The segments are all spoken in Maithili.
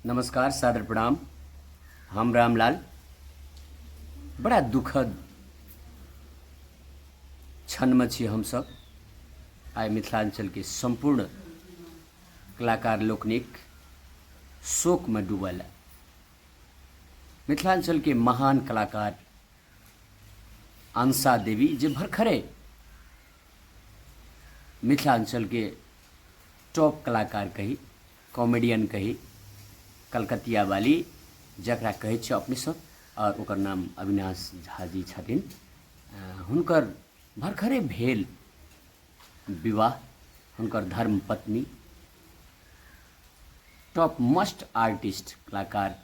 नमस्कार, सादर प्रणाम। हम रामलाल। बड़ा दुखद क्षणमे छी हमसभ। आइ मिथिलाञ्चलके सम्पूर्ण कलाकार लोकनिक शोकमे डूबल। मिथिलाञ्चलके महान कलाकार अंशा देवी, जे भरखरे मिथिलाञ्चलके टॉप कलाकार कही, कॉमेडियन कही, कलकतिया वाली जकरा कहै छियै अपने सब, आओर ओकर नाम अविनाश झा जी छथिन, हुनकर भरखरे भेल विवाह, हुनकर धर्म पत्नी टॉप मोस्ट आर्टिस्ट कलाकार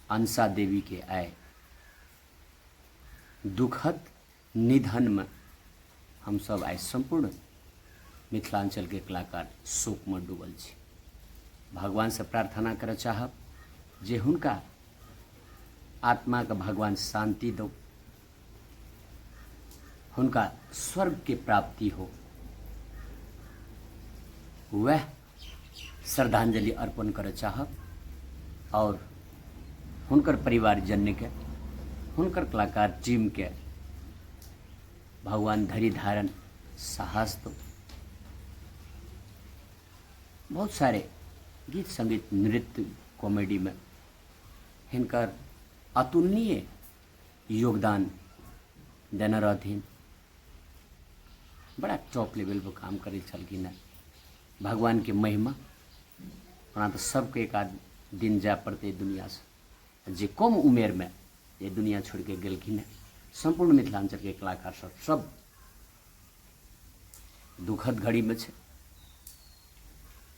अंशा देवी के आय दुखद निधनमे हमसभ आइ सम्पूर्ण मिथिलाञ्चलके कलाकार शोकमे डूबल छी। भगवानसँ प्रार्थना करऽ चाहब जे हुनका आत्माके भगवान शान्ति दौ, हुनका स्वर्गके प्राप्ति हो, वएह श्रद्धांजलि अर्पण करऽ चाहब आओर हुनकर परिवारजन्यके, हुनकर कलाकार टीमके भगवान धरि धारण साहस दो। बहुत सारे गीत संगीत नृत्य कॉमेडी में हिनकर अतुलनीय योगदान देने रहथिन। बड़ा टॉप लेवल पर काम करै छलखिन हेँ। भगवानके महिमा, ओना तऽ सबके एक आध दिन जाय पड़तै दुनियासँ, जे कम उमेरमे ये दुनिया छोड़ि के गेलखिन हेँ। सम्पूर्ण मिथिलाञ्चलके कलाकार सब सब दुखद घड़ीमे छै।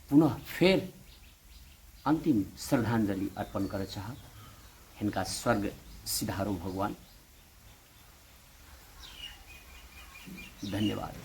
पुनः फेर अन्तिम श्रद्धांजलि अर्पण करऽ चाहब, हिनका स्वर्ग सिधारो भगवान। धन्यवाद।